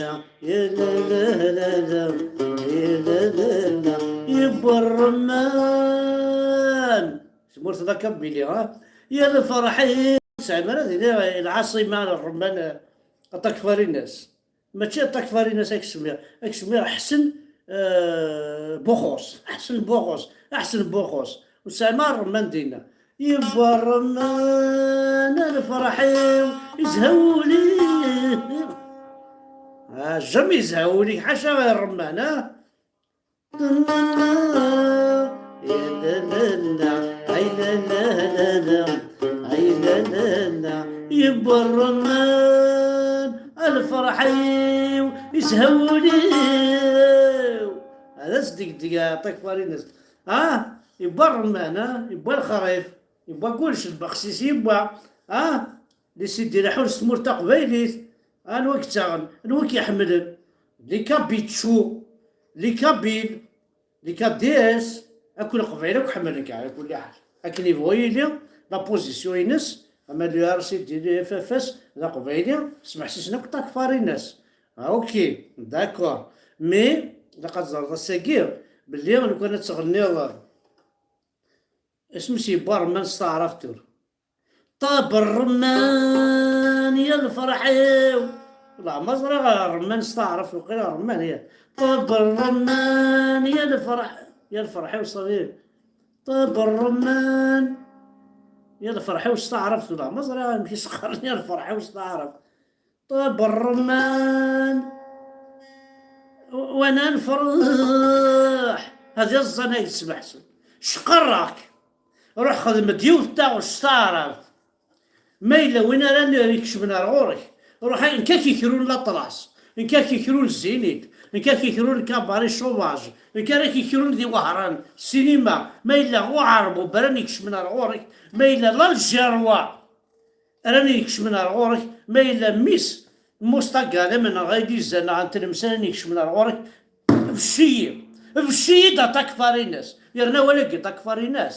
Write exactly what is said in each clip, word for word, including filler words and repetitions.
Yewwa rremman. Tmurt d akabili, ha? Ya lferḥ-iw. Ur tesɛim ara dinna lɛaṣima n rremman, eh, aṭakfarinas. Mačči aṭakfarinas, ad k-semmiɣ, ad k-semmiɣ Ḥsen, eh, Buxus. Ḥsen Buxus. Ḥsen Buxus. Ur tesɛim ara rremman dinna. Yewwa rremman a lferḥ-iw, izha wul-iw. Ah, jamais izha wul-ik, ḥaca rremman, ah? Yewwa rremman a lferḥ-iw, izha wul-iw. Ad as-degdeg aṭakfarinas. Ah, yewwa rremman, ah, yewwa lexrif, yewwa kullec, lbexsis yewwa, ah, les idées ileḥḥun s tmurt taqbaylit, ah, anwa i yettaɣen, anwa i k-iḥemmlen, les Kabyles, les Kabyles, les K D S, akk Leqbayel akk ḥemmlen-k, ɛla kulli ḥal. Akken yebɣu yili, la position-ines, ama le R C D, le F F S, d aqbayli, smeḥsisen akk takfarinas. Ah, ok, d'accord. Mais, ilaq ad teẓreḍ ass-agi, belli lukan ad teɣenniḍ, isem-is yewwa rremman s taɛrabt ur. Ṭab rremman ya lferḥ-iw. Leɛmer ẓriɣ rremman s taɛrabt, waqila rremman ya. Ṭab rremman ya lferḥ, ya lferḥ-iw ṣabi. Ṭab rremman ya lferḥ-iw s taɛrabt, leɛmer ẓriɣ amek i s-qqaren ya lferḥ-iw s taɛrabt. Ṭab rremman, wana nefreḥ. Hadi ẓẓan ay d-smeḥsen. Cqerreɣ-k. Ruḥ xdem-d yiwet n taɣect s taɛrabt. Ma yella win ara n-, ikecmen ar ɣur-k, ruḥ ay, nekk ad k-ikrun laṭlas, nekk ad k-ikrun zinit, nekk ad k-ikrun kabari chômage, nekk ara k-ikrun di Wehran, sinima, ma yella uɛerbu ara n-ikecmen ar ɣur-k, ma yella l'Algérois, ara n-ikecmen ar ɣur-k, ma yella mmi-s n Mustagale neɣ Aydizan neɣ n Tlemsan ara n-ikecmen ar ɣur-k, becc-iyi, becc-iyi-d aṭakfarinas, yerna wala-gi aṭakfarinas.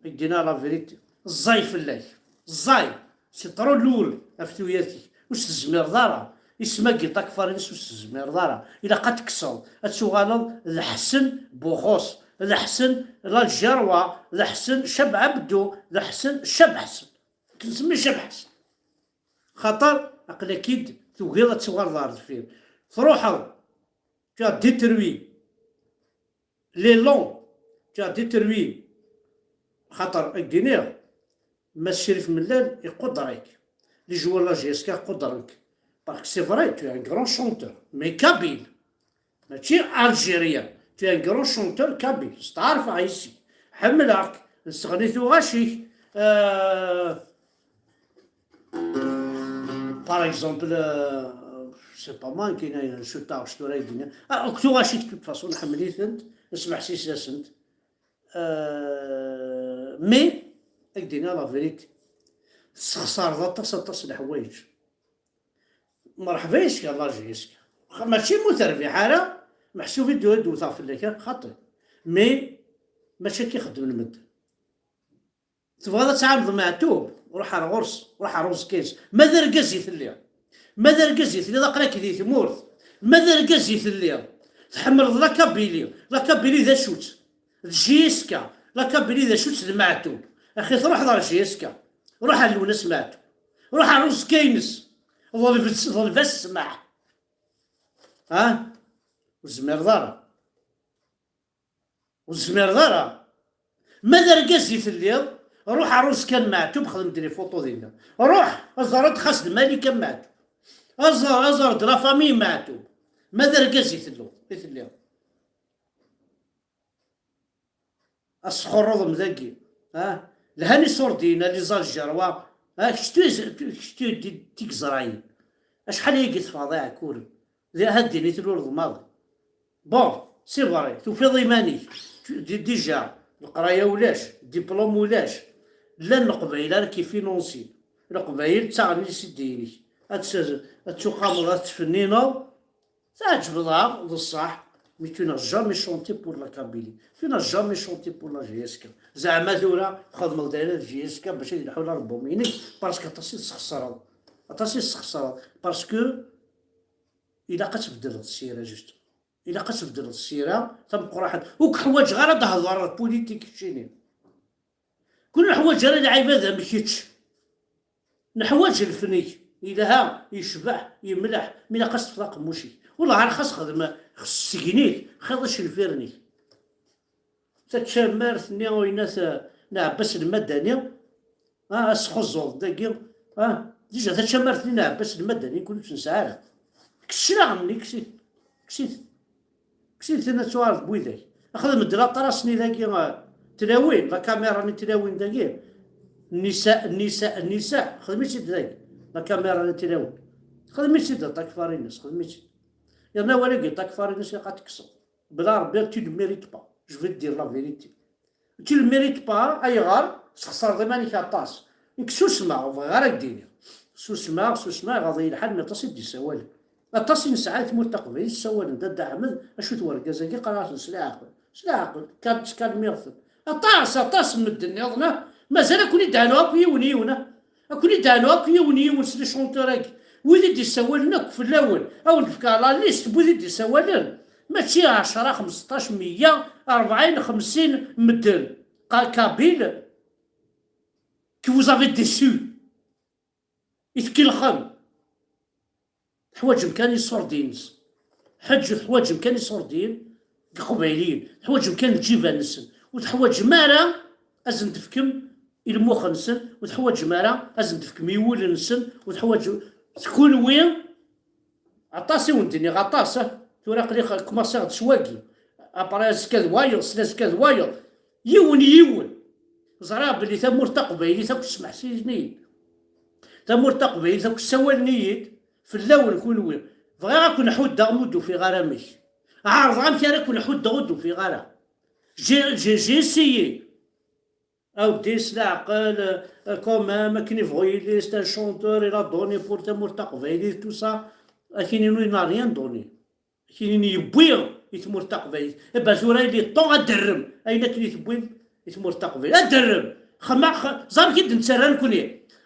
Ak-d-iniɣ la vérité. Ẓẓay fell-ak. Ẓẓay. C'est trop lourd ɣef tuyat-ik. Ur s-tezmireḍ ara. Isem-agi aṭakfarinas ur s-tezmireḍ ara. Ilaq ad tekkseḍ. Ad tuɣaleḍ d Ḥsen Buxus. D Ḥsen l'Algérois. D Ḥsen Cab Abdou. D Ḥsen Cab Ḥsen. Ad k-nsemmi Cab Ḥsen. Xaṭer aql-ak-id tugiḍ ad tuɣaleḍ ɣer deffir. Truḥeḍ. Tu as détruit l'élan, tu as détruit, xaṭer ad k-d-iniɣ, Mass Crif Mellal iquder-ik, les joueurs de la J S K qudren-k, parce que c'est vrai, tu es un grand chanteur, mais kabyle, mačči algérien, tu es un grand chanteur kabyle, steɛṛfeɣ yes-k, ḥemmleɣ-k, nesseɣni tuɣac-ik, euh, Par exemple, euh, je sais pas moi, كاين شو تاع شتورا يدينا. Ah, akk tuɣac-ik, de toute façon, nḥemmel-itent. Euh, mais, ad k-d-iniɣ la vérité, tesxeṣreḍ aṭas, aṭas n leḥwayeǧ. Mreḥba yes-k, Allah yes-k. Mačči mu terbiḥ ara, meḥsub i d-, i d-wteɣ fell-ak, xaṭi. Mais, mačči akka i xeddmen medden. Tebɣiḍ ad tɛawneḍ Meɛtub? Ruḥ ar ɣur-s, ruḥ ar uẓekka-ines. Ma d argaz i telliḍ, ma d argaz i telliḍ, aql-ak di tmurt. Ma d argaz i telliḍ, tḥemmleḍ la Kabylie. La Kabylie d acu-tt? D J S K. La Kabylie d acu-tt? D Meɛtub. Axi truḥeḍ ar J S K. Ruḥ ar Lwennas Meɛtub. Ruḥ ar uẓekka-ines. Ḍleb-, ḍleb-as ssmaḥ. Ha? Ur tezmireḍ ara. Ur tezmireḍ ara. Ma d argaz i telliḍ, ruḥ ar uẓekka n Meɛtub, xdem-d les photos dinna. Ruḥ, aẓer-d xas d Malika Meɛtub. Aẓer, aẓer-d la famille Meɛtub. Ma d argaz i telliḍ, i telliḍ. Asxurruḍ-m dagi, ha? Lhan iṣurdiyen, les Algérois, ha? Kečč tu-, kečč tu-, ti-, tigeẓrayin. Acḥal ayagi teffɣeḍ iɛekkuren? Di, ha ddin i tluleḍ maḍi. Bon, c'est vrai, tufiḍ iman-ik. Tu-, di-, déjà, leqraya ulac, diplôme ulac. Llan Leqbayel ara k-ifinunsin. Leqbayel ttaɣen les idées-inek. Ad tt-, ad tuqameḍ, ad tfennineḍ. Teɛǧbeḍ-aɣ, d ṣṣeḥ, mais tu n'as jamais chanté pour la Kabylie. Tu n'as jamais chanté pour la J S K. Zeɛma tura txedmeḍ-d ayen ad J S K bac ad yelḥu l'album-inek, parce que aṭas i tesxeṣreḍ. Aṭas i tesxeṣreḍ. Parce que Ilaq ad tbeddleḍ ssira, juste. Ilaq ad tbeddleḍ ssira tameqqrant. Ur k-ḥwaǧeɣ ara ad d-hedreḍ politique keččini. Kul ur neḥwaǧ ara lɛibad am kečč. Neḥwaǧ lfen-ik. Yelha, yecbeḥ, yemleḥ, mi ilaq ad s-tefḍ aqemmuc-ik. Wellah ar xas xdem s ssgen-ik, xir icenfiren-ik. Tačamart-nni uyna n Ɛebbas Lmadani, ah, asxuẓẓuḍ dagi, ah, dija tačamart-nni n Ɛebbas Lmadani, kul ur tt-nesɛi ara. Kkes cclaɣem-nni, kkes-it, kkes-it. Kkes-it, tenna tuɣaleḍ n widak. Axdem-d laṭras-nni dagi, ah, tlawin, la caméra-nni tlawin dagi. Nnisa, nnisa, nnisa, xdem-itt-id dagi. La caméra-nni tlawin. Xdem-itt-id a Takfarinas, xdem-itt-id. Yerna wali-gi Takfarinas ilaq ad tekkseḍ. Bla Rebbi, tu ne mérites pas. Je vais te dire la vérité. Tu ne mérites pas, ayɣer? Tesxeṣreḍ iman-ik aṭas. Nekk susmeɣ, ur bɣiɣ ara ad k-d-iniɣ. Susmeɣ, susmeɣ, iɣaḍ-iyi lḥal, mais aṭas i d-yessawalen. Aṭas i nesɛa i tmurt taqbaylit ssawalen, Dada Ḥmed, acu-t wergaz-agi, qqareɣ-asen s leɛqel. S leɛqel, kan ttkalmiɣ-ten. Aṭas, aṭas n medden nniḍen, ah, mazal ad ken-id-ɛnuɣ akk yiwen yiwen, ah. Ad ken-id-ɛnuɣ akk yiwen yiwen s les chanteurs-agi. Wid i d-issawalen akk fell-awen, ad wen-d-fkeɣ la liste n wid i d-issawalen. Mačči ɛecra, xmesṭac, meyya, rebɛin, xemsin medden. Qa-, Kabyle, que vous avez déçu. I tkellxem. Teḥwaǧem kan iṣurdiyen-nsen. Ḥeǧǧ, teḥwaǧem kan iṣurdiyen deg Iqbayliyen. Teḥwaǧem kan lǧiban-nsen. Ur teḥwaǧem ara ad sen-tefkem i lmux-nsen, ur teḥwaǧem ara ad sen-tefkem i wul-nsen, ur teḥwaǧem, d kunwi, aṭas i wen-d-nniɣ, aṭas, ah. Tura aql-i xa-, kmaṣiɣ-d s wagi. Après azekka d wayeḍ, s lazekka d wayeḍ. Yiwen, yiwen. Ẓriɣ belli tamurt taqbaylit akk tesmeḥsin-iyi-d. Tamurt taqbaylit akk ssawalen-iyi-d fell-awen kunwi. Bɣiɣ ad ken-ḥuddeɣ ma ur d-ufiɣ ara amek. Ɛerḍeɣ amek ara ken-ḥuddeɣ ur d-ufiɣ ara. J'ai, j'ai, j'ai essayé. Awdi s leɛqel, euh, quand même, akken ibɣu yili, c'est un chanteur, il a donné pour tamurt taqbaylit, tout ça. Akini, il n'a rien donné. Akini yewwi i tmurt taqbaylit. Eh ben, tura il est temps ad d-terrem ayen akken i tewwim i tmurt taqbaylit. Ad d-terrem. Xema, x-, ẓer amek i d-nettarra nekni.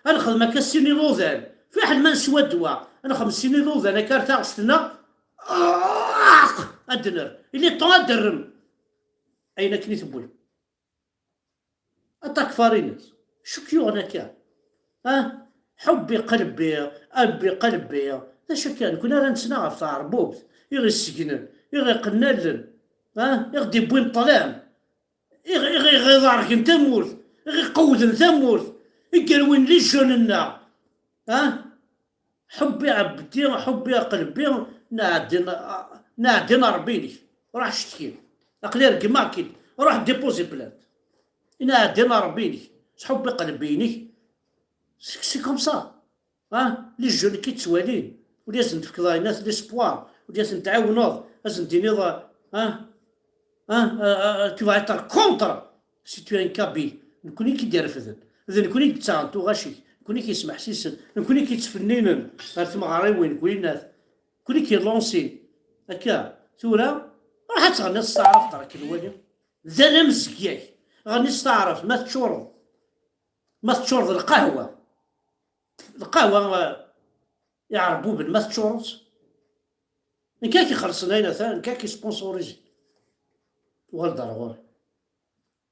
Ad nexdem akka sin iḍudan. Fiḥel ma neswa ddwa. Ad nexdem sin iḍudan akka ar taɣect-nneɣ. Ax! Ad d-nerr. Il est temps ad d-terrem ayen akken i tewwim. Aṭakfar-ines, acu k-yuɣen akka? Ah, ḥubbi qelbi, abbi qelbi. D acu akka? Nekni ara nettnaɣ ɣef tɛerbubt i ɣ-issegnen, i ɣ-iqennalen, ah, i ɣ-d-iwwin ṭṭlam, i ɣ-, i ɣ-, i ɣ-iḍergen tamurt, i ɣ-iqewwden tamurt, i yerwin les jeunes-nneɣ. Ah, ḥubbi ɛebdi, ḥubbi qelbi, neɛdin, neɛdin Rebbi-inek. Ruḥ cetki. Aql-i reggmeɣ-k-id. Ruḥ déposer plainte. Neɛdin Rebbi-inek. S ḥubbi qelbi-inek. C'est, c'est comme ça. Ah, les jeunes ki ttwalin. Ur asen-tefkeḍ ayen at l'espoir. Ur asen-tɛawneḍ. Ad asen-tiniḍ, ah, ah, ah, ah, tu vas être contre. Si tu es un Kabyle, nekni i k-id-irefden, d nekni i d-ttaɣen tuɣac-ik, nekni i k-yesmeḥsisen, nekni i k-yettfenninen ɣer tmeɣriwin, nekni, nekni i k-yellansin. Akka, tura, ruḥ ad tɣenniḍ s taɛrabt, rak nwali. D anamzeg-ak. Ɣenni s taɛrabt, ma teččureḍ, ma teččureḍ lqahwa, lqahwa, eh, iɛerbuben, ma teččureḍ-tt, nekk ad k-ixellṣen ayen atan, nekk ad k-yesponsorizin. Uɣal-d ar ɣur-i.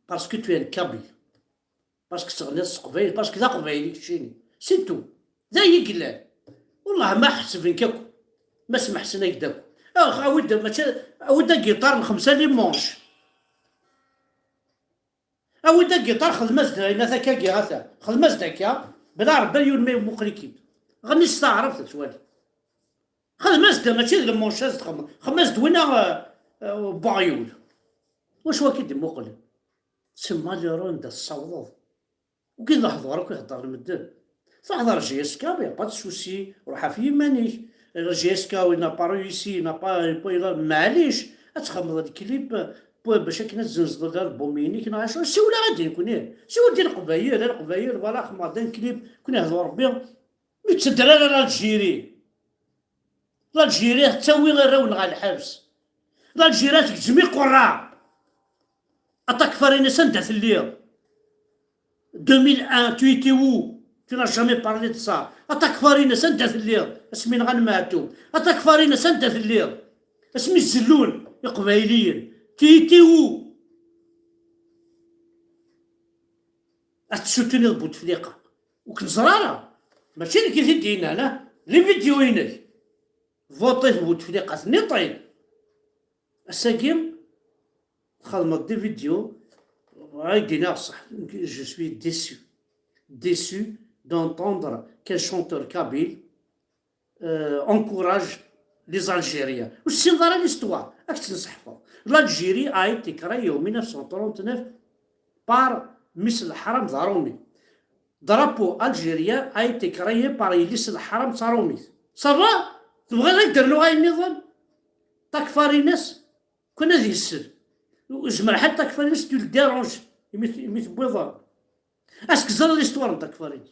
Parce que tu es un Kabyle. Parce que teɣniḍ s teqbaylit, parce que d aqbayli keččini. C'est tout. D ayen i yellan. Wellah ma ḥesben-k akk, ma smeḥsen-ak-d akk. Ax, awi-d, mačči, awi-d agiṭar n xemsa les manches. Awi-d agiṭar, xdem-as-d ayen ata akka, ata. Xdem-as-d akka, bla Rebbi, yiwen ma imuqel-ik-id. Ɣenni s taɛrabt ad twali. Xdem-as-d, mačči d les manches ad txedmeḍ. Xdem-as-d winna, eh, eh, n uɣyul. Wacu akka i d-imuqlen? C'est malheureux anda tessawḍeḍ. Ur k-id-hḍer akk i heddren medden. Tehḍer J S K, y a pas de souci, ruḥ ɣef yiman-ik. J S K, il n'a pas réussi, il n'a pas, il a, maɛlic, ad txedmeḍ lklip, bac akken ad tzenzeḍ album-inek, neɣ acu, siwel-aɣ-d i nekni. Siwel-d i Leqbayel, a Leqbayel, voilà, xedmeɣ-d un clip, ken ihḍu Rebbi. Mi ttedder ara l'Algérie. L'Algérie tettawi arraw-nneɣ ɣer lḥebs. L'Algérie tgezzem iqerra. Aṭakfar-ines anda telliḍ? Deux mille un, tu étais où? Tu n'as jamais parlé de ça. Atakfarinas, anda telliḍ? Asmi nɣan Meɛtub. Atakfarinas, anda telliḍ? Asmi zellun Iqbayliyen. Titiwu. Ad tessutuniḍ Bouteflika. Ur k-neẓra ara. Mačči nekk i t-id-yennan, ah. Les vidéos-inek. Voṭit Bouteflika, tenniḍ-t-id. Ass-agi, txedmeḍ des vidéos, ay d-iniɣ ṣṣeḥ, je suis déçu. Déçu d'entendre qu'un chanteur kabyle euh, encourage les Algériens. Ur tessineḍ ara l'histoire, ad k-tt-nesseḥfeḍ. L'Algérie a été créée en mille neuf cent trente-neuf par Miss Leḥram d Arumi. Drapeau algérien a été créé par Yelli-s n Leḥram d Tarumit. Ça va? Tebɣiḍ ad k-d-rnuɣ ayen nniḍen? Takfarinas, kan ad yessel. Zemreɣ ḥatta Takfarinas tu le dérange, imi t-, imi tewwiḍ. Ask ẓer l'histoire n Takfarinas.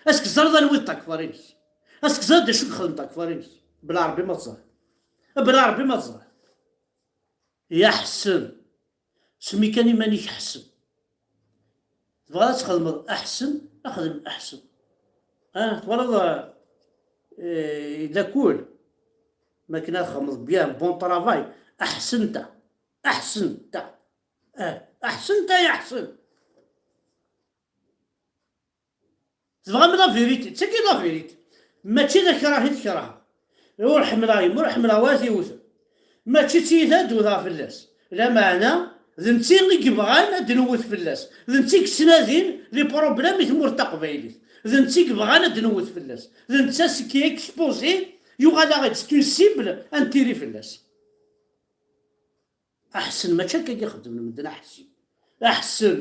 Ask ẓer anwi d Takfarinas. Ask ẓer d acu yexdem Takfarinas. Bla Ṛebbi ma tẓer. Bla Ṛebbi ma tẓer. Ya Ḥsen. Semmi kan iman-ik Ḥsen. Tebɣiḍ ad txedmeḍ aḥsen, xdem aḥsen. Ah, twalaḍ, eh, la cool. Ma akken ad txedmeḍ bien, bon travail. Aḥsen ta. Aḥsen ta. Ah, aḥsen ta ya Ḥsen. Tebɣam la vérité, d tagi la vérité. Mačči d akrah i t-kerheɣ. Ur ḥemmleɣ yemma, ur ḥemmleɣ wara tiwten. Mačči d tiyita ad d-wteɣ fell-as. Lameɛna, d netta i yebɣan ad d-newwet fell-as. D netta i yettnadin les problèmes i tmurt taqbaylit. D netta i yebɣan ad d-newwet fell-as. D netta s qui exposé, yuɣal-aɣ-d c'est une cible, ad nettiri fell-as. Aḥsen, mačči akka i xeddmen medden, aḥsen. Aḥsen,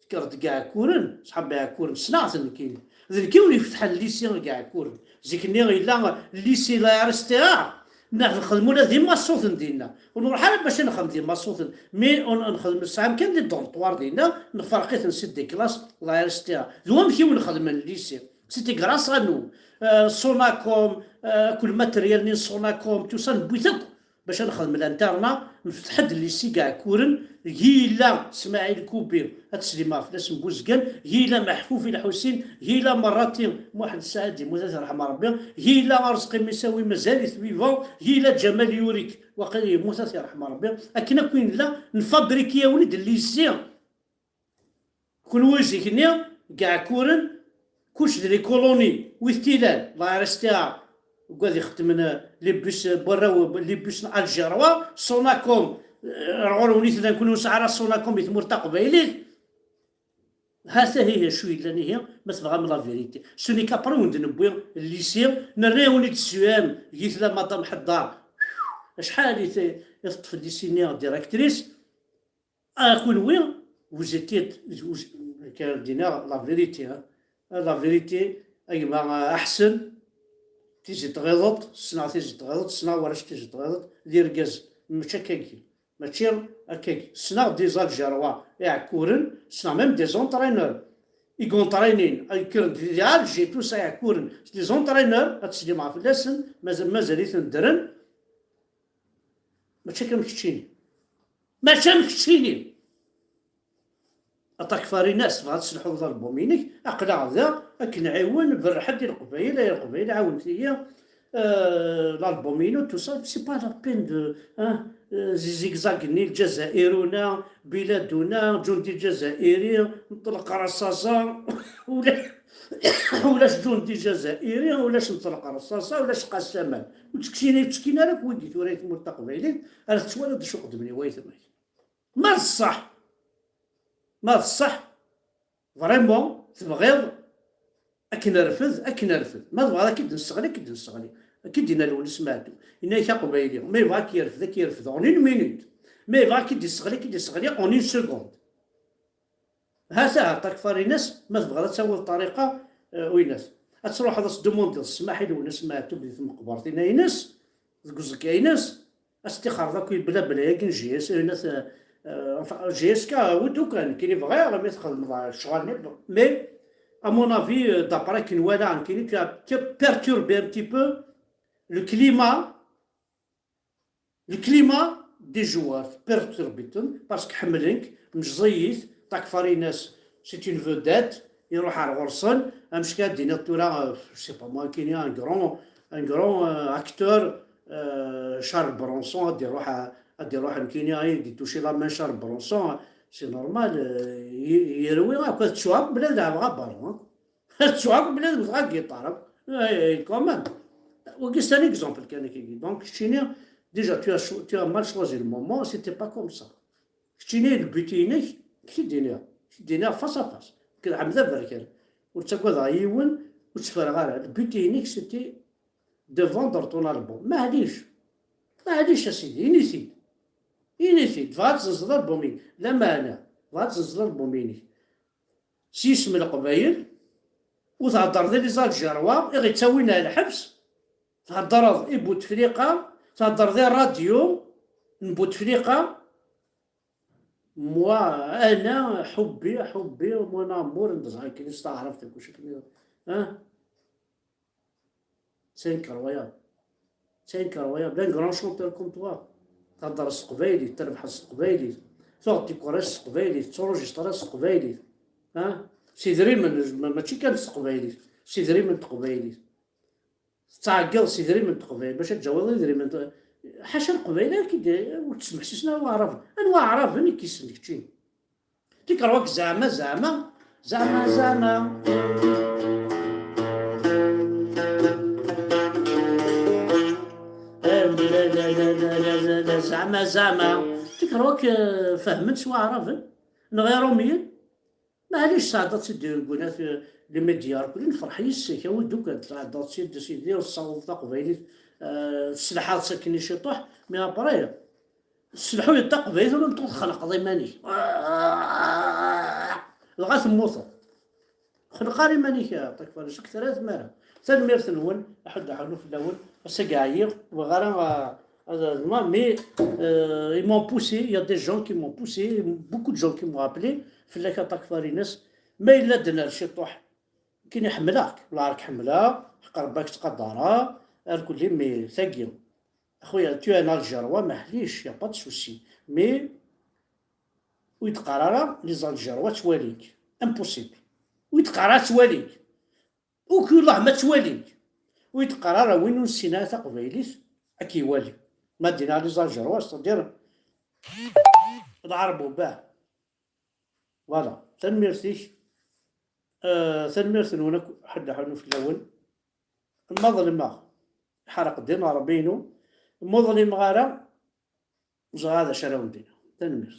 tekkreḍ deg Iɛekkuren, ṣṣḥab Iɛekkuren, ssneɣ-ten nekkini. D nekk i wen-ifetḥen lycée deg Iɛekkuren. Zik-nni yella lycée la R S T A, neɣ nxedem ula d imaṣuten dinna. Ur nruḥ ara bac ad nxedem d imaṣuten, mais ur nxedem, sɛan kan des dortoirs dinna, nferq-iten c'est des classes la R S T A. D wamek i wen-xedmen lycée. C'était grâce à nous. Euh, Sonacom, euh, akk le matériel-nni n Sonacom, tout ça, newwi-t akk. Bac ad nexdem l'internat, nfetḥ-d lycée deg Iɛekkuren, gila Smaɛil Kubi, ad teslimeɣ fell-asen Buzgan, gila Meḥfuf Lḥusin, gila Merrati Muḥend Saɛid, yemmut ad t-yerḥem Rebbi, gila Arezqi Misawi, mazal-it vivant, gila Ǧamal Yurik, waqil yemmut ad t-yerḥem Rebbi, akken akk i nella, nfabrikiyawen-d lycée. Kunwi zik-nni, deg Iɛekkuren, kuc d les colonies, wid t-ilan, la R S T A, deg wad ixeddmen, euh, les bus, euh, n warraw, les bus n Alger wa, Sonacom, euh, ar ɣur-wen i tellan, kunwi ur nesɛi ara Sonacom i tmurt taqbaylit. Ha-t-a ihi acu yellan ihi, ma tebɣam la vérité. Ce n'est qu'après wen-d-newwi lycée, nerra-yawen-id S U M, gi tella Madame Ḥeddar. Acḥal i t-, i teṭṭef lycée-nni directrice, Ah, kunwi, vous étiez, vous, kan d-iniɣ la vérité, hein. La vérité, a gma, ah, Aḥsen, Tizi Tɣiḍeṭ, ssneɣ Tizi Tɣiḍeṭ, ssneɣ warrac Tizi Tɣiḍeṭ, d irgazen, mačči akkagi, mačči akkagi. Ssneɣ des Algérois Iɛekkuren, ssneɣ même des entraîneurs i yentraînin, ay kkren di, di Alger, tout ça, Iɛekkuren, des entraîneurs, ad teslim ɣef fell-asen, mazal, mazal-iten ddren. Mačči akka am keččini. Mačči am keččini. Aṭakfarinas, tebɣa ad tesselḥuḍ l'album-inek, aql-aɣ da, ad k-nɛiwen, berreḥ-d i Leqbayel, ay Leqbayel, ɛawnet-iyi, euh, l'album-inu, tout ça, c'est pas la peine de, hein, euh, zigzag-nni, Lǧazairuna, Biladuna, Ǧundi Lǧazairi, nṭelq raṣaṣa, ula, ulac Ǧundi Lǧazairi, ulac nṭelq raṣaṣa, ulac qassaman. Ur ttekkin, ur ttekkin ara akk wigi tura i tmurt taqbaylit, ara tettwaliḍ d acu qeddmen i wayetma-k. Ma d ṣṣeḥ, ma d ṣṣeḥ, vraiment, tebɣiḍ ad k-nerfed, ad k-nerfed. Ma tebɣiḍ ad k-id-nesseɣli, ad k-id-nesseɣli. Ad k-id-ina Lewnis Meɛtub. Yenna-yak aqbayli, ma yebɣa ad k-yerfed, ad k-yerfed en une minute. Ma yebɣa ad k-id-isseɣli, ad k-id-isseɣli en une seconde. Ha-t-aha, aṭakfarinas, ma tebɣiḍ ad tawiḍ ṭariqa, euh, winas. Ad truḥeḍ ad s-demandiḍ ssmaḥ i Lewnis Meɛtub di tmeqbert-ina-ines, deg uẓekka-ines, ad s-tixxreḍ akk i blabla-agi n J S, euh, nat, euh, enfin, J S K, awi-d ukan, nekkini bɣiɣ mi txedmeḍ ccɣel-nni, mais, à mon avis, euh, d'après akken walaɣ nekkini, tu as perturbé un petit peu le climat, le climat des joueurs, perturbé-ten, parce que ḥemmlen-k, mejẓiyit, Takfarinas, c'est une vedette, Iruḥ ar ɣur-sen, amek ad d-iniḍ tura, euh, je sais pas moi, kini un grand, un grand, euh, acteur, euh, Charles Bronson, ad iruḥ, ad iruḥ nekkini, ad d-ituci la main Charles Bronson, c'est normal, euh, y-, yerwi akk, ad ttuɣ akk bla ad leɛbeɣ abaru, hein. Ad ttuɣ akk bla ad wteɣ agiṭar, hein. Eh, eh, quand même. Wagi c'est un exemple kan akkagi. Donc, keččini, déjà, tu as cho-, tu as mal choisi le moment, c'était pas comme ça. Keččini, le but-inek, k-t-id-iniɣ, k-t-id-iniɣ face à face. Nekk d Ḥmed Aberkan, ur ttagadeɣ yiwen, ur tteffreɣ ara. Le but-inek, c'était de vendre ton album. Maɛlic, maɛlic a sidi, ini-t-id. Ini-t-id, tebɣa ad tzenzeḍ album-inek. Lameɛna, tebɣa ad tzenzeḍ album-inek s yisem n Leqbayel, u theddreḍ i les Algérois i ɣ-ittawin ar lḥebs, theddreḍ i Bouteflika, theddreḍ i rradyu n Bouteflika. Moi, ana, ḥubbi, ḥubbi, mon amour, n tẓakin s taɛrabt, d kuci kan, ah? C'est incroyable. C'est incroyable. Un grand chanteur comme toi. Thedder s teqbaylit, trebḥeḍ s teqbaylit, tuɣeḍ tikkuras s teqbaylit, tetturujistreḍ s teqbaylit. Ah? S idrimen, ma-, mačči kan s teqbaylit, s idrimen n teqbaylit. Tettɛeggiḍ s idrimen n teqbaylit, bac ad d-tawiḍ idrimen n te-, ḥaca leqbayel ara k-id-, ur tt-smeḥsisen ara waɛraben. Anwa aɛraben i k-yessnen keččini? Tikerwa-k zeɛma, zeɛma, zeɛma, zeɛma. Zeɛma, zeɛma. Tikerwa-k, eh, fehmen s waɛraben? Neɣ iṛumyen? Maɛlic, sɛeddaḍ-tt-id deg unat, eh, les médias, kul nefreḥ yis-k, awi-d ukan, sɛeddaḍ-tt-id, sidi, ur tessawḍeḍ taqbaylit, eh, tesselḥaḍ-tt akken i ciṭuḥ, mais après, tesselḥuyeḍ taqbaylit, ur n-, txenqeḍ iman-ik. Dɣa temmuteḍ. Xneq ara iman-ik, a Takfari, seg trat mara. Tanemmirt-nwen, aḥuddu aḥunnu fell-awen. Ass-agi ɛyiɣ, ur bɣiɣ ara, ah, ad, ad, mais, euh, ils m'ont poussé, il y a des gens qui m'ont poussé, beaucoup de gens qui m'ont appelé, fell-ak a Takfari-ines, ma yella d-nerr ciṭuḥ, nekkini ḥemmleɣ-k, wellah ar k-ḥemmleɣ, ḥeqq Rebbi ad k-ttqadareɣ, ar kulli, mais tagi, a xuya, tu es un Algérois, maḥlic, y a pas de souci, mais ur yi-d-qqar ara les Algérois ttwalin-k, impossible, ur yi-d-qqar ara ttwalin-k, uk ullah ma ttwalin-k, ur yi-d-qqar ara win ur nessin ara taqbaylit ad k-iwali, ma d-iniɣ les Algérois, c'est-à-dire d Ɛerb ubah. Voilà, tanemmirt-ik. Euh, tanemmirt-nwen akk, ḥedd aḥunnu fell-awen. Ma ḍelmeɣ, ḥerq ddin Ṛebbi-inu. Ma ur ḍlimeɣ ara, ẓriɣ d acu ara wen-d-iniɣ. Tanemmirt.